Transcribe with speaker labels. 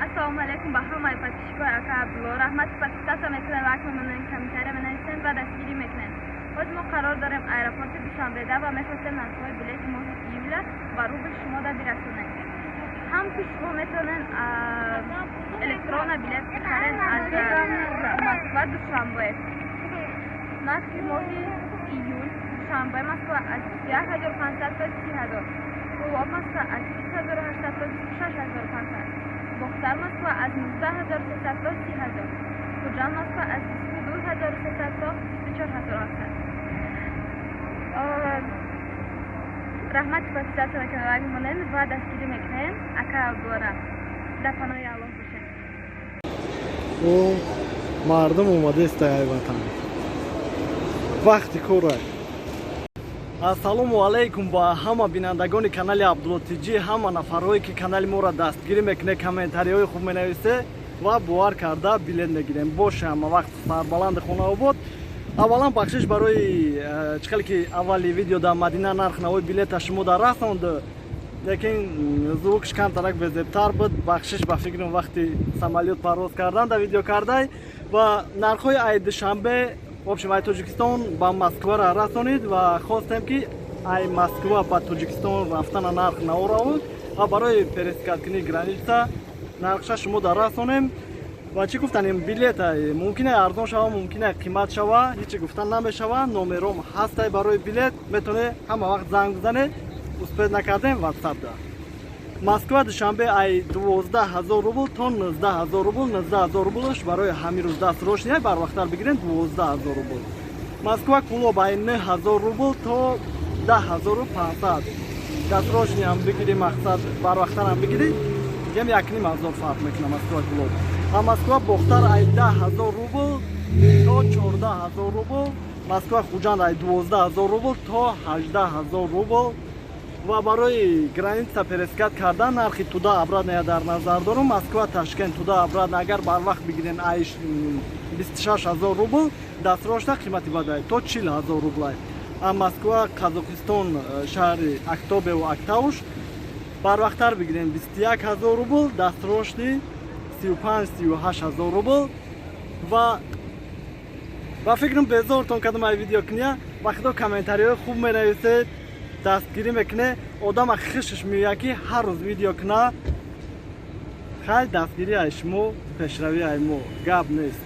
Speaker 1: Ассалому алайкум ба ҳамаи подписчикои ака Абдулло. Раҳмати подписаться мекунем, лайк мемонем, комментария менависем ва дастгирӣ мекунем. Ҳоз мо қарор дорем аэропорти Душанбеда ва мехостем нархҳои билети моҳи июля ба рубл шумода бирасонем. Ҳам ки шумо метавонен электронно билет бихарен аз Москва Душанбе. Нархи моҳи июл Душанбе Москва аз 1500 то 30 000, Кӯлоб Москва аз 2800 то 26 500, Бохтар Москва аз 19 300 то 30 000, Хуҷанд Москва аз 22 300 то 24 700. Раҳмати подписаться мекунем, лайк мемонем ва дастгирӣ мекунем ака Абдуллора. Дар паноҳи Аллоҳ бошед.
Speaker 2: О, мардум омадест ай ватан, вақти кора. Ассалому алайкум ба ҳама бинандагони канали Абдулло Тиҷӣ, ҳама нафарҳое, ки канали моро дастгирӣ мекунед, комментариҳои хуб менависе ва бовар карда билет мегирем. Боше ҳама вақт сарбаланди хонаобод. Аввалан, бахшиш барои чӣ хеле ки аввали видео дар Мадина нарх навои билета шумо дар расонд, лекин звукш камтарак безебтар буд. Бахшиш. Ба фикрам, вақти самолёт парвоз кардан дар видео кардай. Ва нархҳои ай Душанбе, в общем, ай Тоҷикистон ба Москвара расонид ва хостем, ки ай Москва ба Тоҷикистон рафтана нарх наоравуд ва барои пересекать граница нархша шумо дар расонем. Ва чӣ гуфтанем, билет мумкине арзон шава, мумкине қимат шава, ҳечи гуфтан намешава. Номером ҳастай барои билет, метавоне ҳама вақт занг бизане, успеть накардем, Ватсап да. Москва Душанбе ай 12 000 рубл то 19 000 рубл. 19 000 рублш барои ҳамин рӯз дастрочный, барвақттар бигирем, 12 000 рубл. Москва Кулоб ай 9000 рубл то 10 500. Дастрочный ҳам бигирӣ, мақсад, барвақттарам бигирӣ, дигам 1500 фарқ мекунад Москва Кулоб. А Москва Бохтар ай 10 000 рубл то 14 000 рубл. Москва Хуҷанд ай 12 000 рубл то 18 000 рубл. Ва барои граница пересекать кардан нархи туда обратно дар назар дорум. Москва Ташкент туда обратно, агар барвақт бигирен, ай 26 000 рубл, дастрочно қимати бадай то 40 000 рублай. А Москва Қазоқистон, шаҳри Актобеву Актауш, барвақттар бигирем, 21 000 рубл, дастрочный 35-38 000 рубл. Ва ба фикрам, безортон кардам ай видео куния. Ба худо, комментариҳои хуб менависед, дастгирӣ мекуне, одама хишиш меояд, ки ҳар рӯз видео куна. Хай, дастгирӣ ай шумо, пешравӣ ай мо, гап нест.